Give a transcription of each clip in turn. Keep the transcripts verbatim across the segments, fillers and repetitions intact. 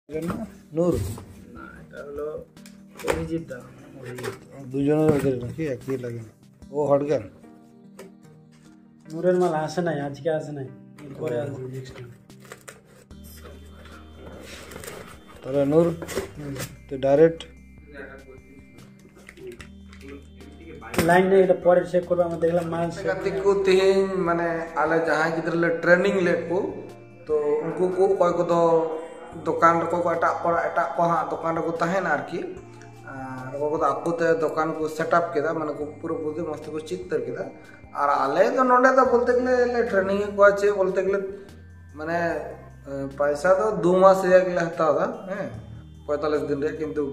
নূর। না, এটা হলো অভিজিৎ দা। দুজনের ওদের নাকি একই লাগে? ও হটগান। নূরের মাল আসে নাই, আজকে আসে নাই, এরপরে আসবে নেক্সট টাইম। তাহলে নূর, তুই ডাইরেক্ট line ᱨᱮ, ᱮᱴᱟ ᱯᱚᱨᱮ ᱪᱮᱠ ᱠᱚᱨᱵᱟ, ᱟᱢ ᱫᱮᱠᱷᱞᱟ ᱢᱟᱞ ᱥᱮ ᱜᱟᱛᱮ ᱠᱚ ᱛᱮᱦᱮᱧ ᱢᱟᱱᱮ ᱟᱞᱮ ᱡᱟᱦᱟᱸᱭ ᱜᱤᱫᱽᱨᱟᱹ ᱞᱮ ᱴᱨᱮᱱᱤᱝ ᱞᱮᱫ ᱠᱚ, ᱛᱚ ᱩᱱᱠᱩ ᱠᱚ ᱚᱠᱚᱭ ᱠᱚᱫᱚ ᱫᱚᱠᱟᱱ ᱨᱮᱠᱚ ᱠᱚ ᱮᱴᱟᱜ ᱠᱚ ᱮᱴᱟᱜ ᱠᱚ ᱦᱟᱸᱜ ᱫᱚᱠᱟᱱ ᱨᱮᱠᱚ ᱛᱟᱦᱮᱱᱟ ᱟᱨᱠᱤ᱾ ᱟᱨ ᱚᱠᱚᱭ ᱠᱚᱫᱚ ᱟᱠᱚ ᱛᱮ ᱫᱚᱠᱟᱱ ᱠᱚ ᱥᱮᱴ ᱟᱯ ᱠᱮᱫᱟ, ᱢᱟᱱᱮ ᱠᱚ ᱯᱩᱨᱟᱹ ᱯᱩᱨᱤ ᱢᱚᱡᱽ ᱛᱮᱠᱚ ᱪᱮᱫ ᱩᱛᱟᱹᱨ ᱠᱮᱫᱟ᱾ ᱟᱨ ᱟᱞᱮ ᱫᱚ ᱱᱚᱰᱮ ᱫᱚ ᱵᱚᱞᱛᱮ ᱜᱮᱞᱮ ᱞᱮ ᱴᱨᱮᱱᱤᱝ ᱮᱫ ᱠᱚᱣᱟ ᱪᱮᱫ ᱵᱚᱞᱛᱮ ᱜᱮᱞᱮ ᱢᱟᱱᱮ ᱯᱚᱭᱥᱟ ᱫᱚ ᱫᱩ ᱢᱟᱥ ᱨᱮᱭᱟᱜ ᱜᱮᱞᱮ ᱦᱟᱛᱟᱣ ᱮᱫᱟ, ᱦᱮᱸ, ᱯᱚᱸᱭᱛᱟᱞᱞᱤᱥ ᱫᱤᱱ ᱨᱮᱭᱟᱜ, ᱠᱤᱱᱛᱩ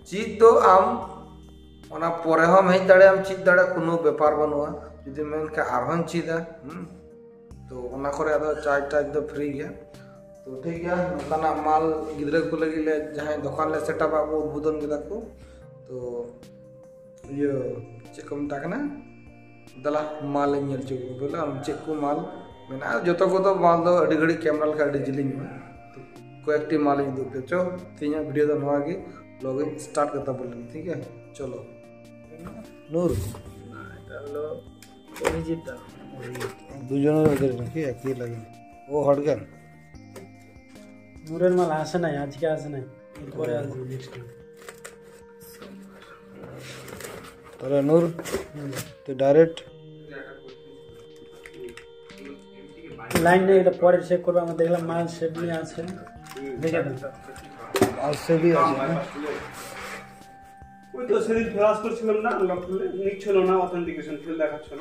ᱪᱮᱫ ᱫᱚ ᱟᱢ ᱚᱱᱟ ᱯᱚᱨᱮ ᱦᱚᱸᱢ ᱦᱮᱡ ᱫᱟᱲᱮᱭᱟᱜᱼᱟᱢ, ᱪᱮᱫ ᱫᱟᱲᱮᱭᱟᱜᱼᱟ, ᱠᱳᱱᱳ ᱵᱮᱯᱟᱨ ᱵᱟᱹᱱᱩᱜᱼᱟ᱾ ᱡᱩᱫᱤᱢ ᱢᱮᱱ ᱠᱷᱟᱱ ᱟᱨᱦᱚᱸᱧ ᱪᱮᱫᱟ, ᱦᱩᱸ, ᱛᱚ ᱚᱱᱟ ᱠᱚᱨᱮ ᱟᱫᱚ ᱪᱟᱨᱡᱽ ᱴᱟᱨᱡᱽ ᱫᱚ ᱯᱷᱨᱤ ᱜᱮᱭᱟ᱾ ᱛᱚ ᱴᱷᱤᱠ ᱜᱮᱭᱟ, ᱱᱚᱝᱠᱟᱱᱟᱜ ᱢᱟᱞ ᱜᱤᱫᱽᱨᱟᱹ ᱠᱚ ᱞᱟᱹᱜᱤᱫ ᱞᱮ ᱡᱟᱦᱟᱸᱭ ᱫᱚᱠᱟᱱ ᱞᱮ ᱥᱮᱴᱟᱯ ᱟᱜ ᱠᱚ ᱩᱫᱵᱳᱫᱚᱱ ᱠᱮᱫᱟ ᱠᱚ, ᱛᱚ ᱤᱭᱟᱹ ᱪᱮᱫ ᱠᱚ ᱢᱮᱛᱟᱜ ᱠᱟᱱᱟ, ᱫᱮᱞᱟ ᱢᱟᱞ ᱤᱧ ᱧᱮᱞ ᱦᱚᱪᱚ ᱠᱚ ᱵᱚᱞᱮ ᱟᱢ ᱪᱮᱫ ᱠᱚ ᱢᱟᱞ ᱢᱮᱱᱟᱜᱼᱟ᱾ ᱡᱚᱛᱚ ᱠᱚᱫᱚ ᱢᱟᱞ ᱫᱚ ᱟᱹᱰᱤ ᱜᱷᱟᱹᱲᱤᱡ ᱠᱮᱢᱮᱨᱟ ᱞᱮᱠᱷᱟᱱ ᱟᱹᱰᱤ ᱡᱤᱞᱤᱧᱚᱜᱼᱟ, ᱛᱚ ᱠᱚᱭᱮᱠᱴᱤ ᱢᱟᱞ ᱤᱧ ᱩᱫᱩᱜ ᱟᱯᱮᱭᱟ᱾ ᱪᱚ ᱛᱮᱦᱮᱧᱟᱜ ᱵᱷᱤᱰᱤᱭᱳ ᱫᱚ ᱱᱚᱣᱟ ᱜᱮ, ᱵᱞᱚᱜ ᱤᱧ ᱥᱴᱟᱨᱴ ᱠᱟᱛᱟ ᱵᱚᱞᱮ, ᱴᱷᱤᱠ ᱜᱮᱭᱟ, ᱪᱚᱞᱚ᱾ নূর। না, এটা হলো অভিজিৎ দা। দুজনের ওদের নাকি একই লাগে? ও হটগান। নূরের মাল আসে নাই, আজকে আসে নাই, এরপরে আসবে নেক্সট টাইম। তাহলে নূর, তুই ডাইরেক্ট line নেই, এটা পরে চেক করবো। আমরা দেখলাম মাল সেট নিয়ে আছে, দেখে দেন। আর সেটই আছে না? ওই তো সেদিন ফ্লাশ করছিলাম না, আনলক খুলে নিচ্ছিল না, অথেন্টিকেশন ফেল দেখাচ্ছিল।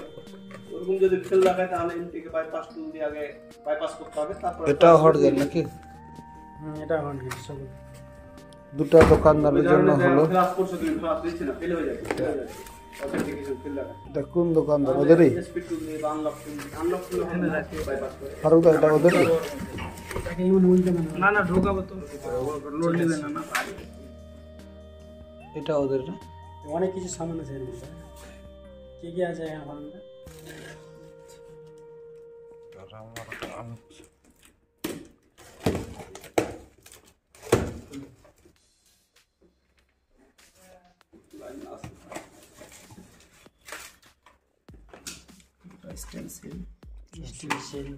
ওরকম যদি ফেল দেখায় তাহলে এনটিকে বাইপাস টুল দিয়ে আগে বাইপাস করতে হবে, তারপরে এটা ফ্লাশ হট করে গেল নাকি? হুম, এটা হট গেল সব। দুটা দোকানদারের জন্য হলো। ফ্লাশ করছো তুমি, ফ্লাশ দিচ্ছে না, ফেল হয়ে যাবে, ফেল হয়ে যাবে। অথেন্টিকেশন ফেল দেখায়। এটা কোন দোকানদার? তাহলে ওদেরই? এসপি টুল দিয়ে বা আনলক টুল, আনলক টুল ওখানে রাখি বাইপাস করে। ফারুক দা, এটা ওদেরই? না, না, ঢোকাবো তো। লোড নেবে না, না, ভারী। এটা ওদের না? অনেক কিছু সামান আছে এর মধ্যে। কি কি আছে এখানে বলেন তো? তারা আমার কাম। Pencil. History cell.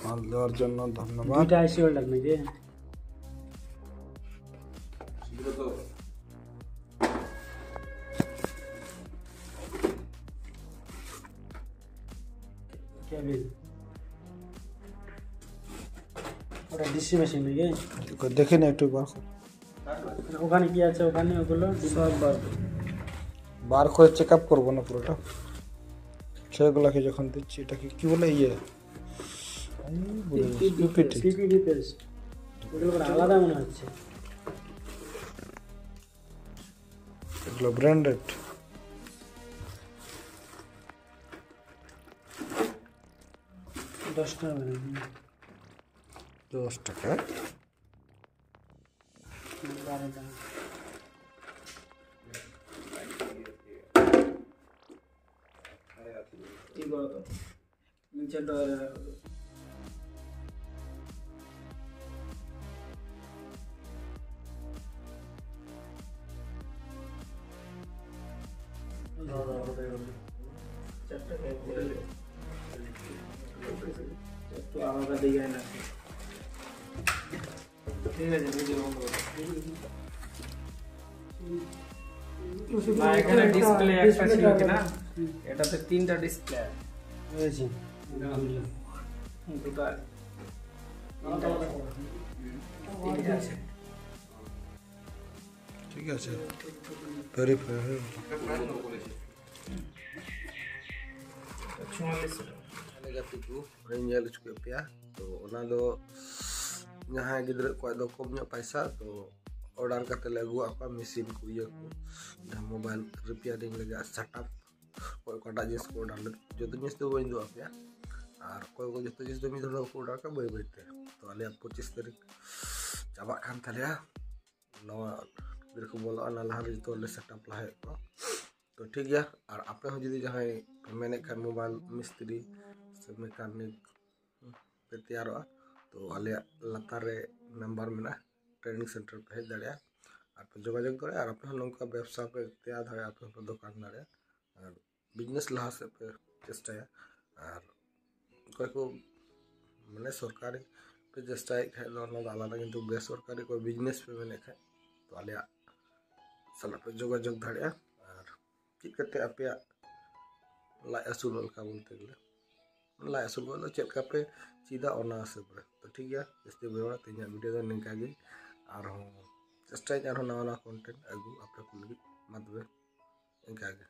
মাল দেওয়ার জন্য ধন্যবাদ। দুইটা আইসি হোল্ডার নাকি? কেবিল। ওটা ডিসি মেশিন নাকি? দেখে না, একটু বার কর। ওখানে কি আছে ওখানে ওগুলো? সব বার। বার করে চেক আপ করবো না পুরোটা। সেগুলোকে যখন দিচ্ছি, এটা কি, কি বলে, ইয়ে? পিপিটি। পিপিটি। PPT paste. এগুলো আবার আলাদা মনে হচ্ছে। এগুলো ব্র্যান্ডেড। দশ টাকা করে। দশ টাকা। বারো টাকা। কি বলতো? নিচে ডয়ারে রাখো। চারটা একটু আলাদা ডিজাইন আছে। ঠিক আছে, ভিডিও বন্ধ করো। না, এখানে ডিসপ্লে একটা ছিল কি না? এটাতে তিনটা ডিসপ্লে আছে। হয়েছে। হুম, দুটো আছে। তিনটা আছে। ঠিক আছে, ভেরিফাই হয়ে গেল। ᱪᱩᱣᱟᱞᱤᱥ ᱴᱟᱠᱟ᱾ ᱟᱞᱮ ᱜᱟᱛᱮ ᱠᱚ ᱧᱮᱞ ᱦᱚᱪᱚ ᱠᱮᱫ ᱯᱮᱭᱟ᱾ ᱛᱚ ᱚᱱᱟ ᱫᱚ ᱡᱟᱦᱟᱸᱭ ᱜᱤᱫᱽᱨᱟᱹ ᱠᱚᱣᱟᱜ ᱫᱚ ᱠᱚᱢ ᱧᱚᱜ ᱯᱟᱭᱥᱟ, ᱛᱚ ᱚᱰᱟᱨ ᱠᱟᱛᱮ ᱞᱮ ᱟᱹᱜᱩᱣᱟᱜ ᱠᱚᱣᱟ ᱢᱮᱥᱤᱱ ᱠᱚ, ᱤᱭᱟᱹ ᱠᱚ, ᱡᱟᱦᱟᱸ ᱢᱳᱵᱟᱭᱤᱞ ᱨᱤᱯᱮᱭᱟᱨᱤᱝ ᱞᱟᱹᱜᱤᱫ ᱟᱨ ᱥᱮᱴᱟᱯ, ᱚᱠᱚᱭ ᱚᱠᱟᱴᱟᱜ ᱡᱤᱱᱤᱥ ᱠᱚ ᱚᱰᱟᱨ ᱞᱮᱫ, ᱡᱚᱛᱚ ᱡᱤᱱᱤᱥ ᱫᱚ ᱵᱟᱹᱧ ᱩᱫᱩᱜ ᱟᱯᱮᱭᱟ᱾ ᱟᱨ ᱚᱠᱚᱭ ᱠᱚ ᱡᱚᱛᱚ ᱡᱤᱱᱤᱥ ᱫᱚ ᱢᱤᱫ ᱫᱷᱟᱣ ᱫᱚ ᱵᱟᱠᱚ ᱚᱰᱟᱨ ᱠᱟᱜᱼᱟ, ᱵᱟᱹᱭ ᱵᱟᱹᱭᱛᱮ᱾ ᱛᱚ ᱟᱞᱮᱭᱟᱜ ᱯᱚᱸᱪᱤᱥ ᱛᱟᱹᱨᱤᱠᱷ ᱪᱟᱵᱟᱜ ᱠᱟᱱ ᱛᱟᱞᱮᱭᱟ, ᱱᱚᱣᱟ ᱜᱤᱫᱽᱨᱟᱹ ᱠᱚ ᱵᱚᱞᱚᱜᱼᱟ, ᱚᱱᱟ ᱞᱟᱦᱟ ᱨᱮ ᱡᱚᱛᱚ ᱞᱮ ᱥᱮᱴᱟᱯ ᱞᱟᱦᱟᱭᱮᱫ ᱠᱚᱣᱟ᱾ ᱛᱚ ᱴᱷᱤᱠ ᱜᱮᱭᱟ, ᱟᱨ ᱟᱯᱮ ᱦᱚᱸ ᱡᱩᱫᱤ ᱡᱟᱦᱟᱸᱭ ᱯᱮ ᱢᱮᱱᱮᱫ ᱠᱷᱟᱱ ᱢᱳᱵᱟᱭᱤᱞ ᱢᱤᱥᱛᱨᱤ ᱥᱮ ᱢᱮᱠᱟᱱᱤᱠ ᱯᱮ ᱛᱮᱭᱟᱨᱚᱜᱼᱟ, ᱛᱚ ᱟᱞᱮᱭᱟᱜ ᱞᱟᱛᱟᱨ ᱨᱮ ᱱᱟᱢᱵᱟᱨ ᱢᱮᱱᱟᱜᱼᱟ, ᱴᱨᱮᱱᱤᱝ ᱥᱮᱱᱴᱟᱨ ᱯᱮ ᱦᱮᱡ ᱫᱟᱲᱮᱭᱟᱜᱼᱟ ᱟᱨ ᱯᱮ ᱡᱳᱜᱟᱡᱳᱜᱽ ᱫᱟᱲᱮᱭᱟᱜᱼᱟ᱾ ᱟᱨ ᱟᱯᱮ ᱦᱚᱸ ᱱᱚᱝᱠᱟ ᱵᱮᱵᱽᱥᱟ ᱯᱮ ᱛᱮᱭᱟᱨ ᱫᱟᱲᱮᱭᱟᱜᱼᱟ, ᱟᱯᱮ ᱦᱚᱸᱯᱮ ᱫᱚᱠᱟᱱ ᱫᱟᱲᱮᱭᱟᱜᱼᱟ ᱟᱨ ᱵᱤᱡᱽᱱᱮᱥ ᱞᱟᱦᱟ ᱥᱮᱫ ᱯᱮ ᱪᱮᱥᱴᱟᱭᱟ᱾ ᱟᱨ ᱚᱠᱚᱭ ᱠᱚ ᱢᱟᱱᱮ ᱥᱚᱨᱠᱟᱨᱤ ᱯᱮ ᱪᱮᱥᱴᱟᱭᱮᱫ ᱠᱷᱟᱡ ᱫᱚ ᱚᱱᱟ ᱫᱚ ᱟᱞᱟᱫᱟ, ᱠᱤᱱᱛᱩ ᱵᱮᱥᱚᱨᱠᱟᱨᱤ ᱚᱠᱚᱭ ᱵᱤᱡᱽᱱᱮᱥ ᱯᱮ ᱢᱮᱱᱮᱫ ᱠᱷᱟᱡ ᱛᱚ ᱟᱞᱮᱭᱟᱜ ᱥᱟᱞᱟᱜ ᱯᱮ ᱡᱳᱜᱟᱡᱳᱜᱽ ᱫᱟᱲᱮᱭᱟᱜᱼᱟ᱾ ᱟᱨ ᱪᱮᱫ ᱠᱟᱛᱮ ᱟᱯᱮᱭᱟᱜ ᱞᱟᱡ ᱟᱹᱥᱩᱞᱚᱜ ᱞᱮᱠᱟ ᱵᱚᱞᱛᱮ ᱜᱮᱞᱮ, ᱞᱟᱡ ᱟᱹᱥᱩᱞ ᱠᱚ ᱫᱚ ᱪᱮᱫ ᱞᱮᱠᱟ ᱯᱮ ᱪᱮᱫᱟ ᱚᱱᱟ ᱦᱤᱥᱟᱹᱵ ᱨᱮ᱾ ᱛᱚ ᱴᱷᱤᱠ ᱜᱮᱭᱟ, ᱡᱟᱹᱥᱛᱤ ᱵᱟᱹᱧ ᱨᱚᱲᱟ, ᱛᱮᱦᱮᱧᱟᱜ ᱵᱷᱤᱰᱤᱭᱳ ᱫᱚ ᱱᱤᱝᱠᱟ ᱜᱮ᱾ ᱟᱨᱦᱚᱸ ᱪᱮᱥᱴᱟᱭᱟᱹᱧ ᱟᱨᱦᱚᱸ ᱱᱟᱣᱟ ᱱᱟᱣᱟ ᱠᱚᱱᱴᱮᱱᱴ ᱟᱹᱜᱩ ᱟᱯᱮ ᱠᱚ ᱞᱟᱹᱜᱤᱫ᱾ ᱢᱟ ᱛᱚᱵᱮ ᱤᱱᱠᱟ ᱜᱮ᱾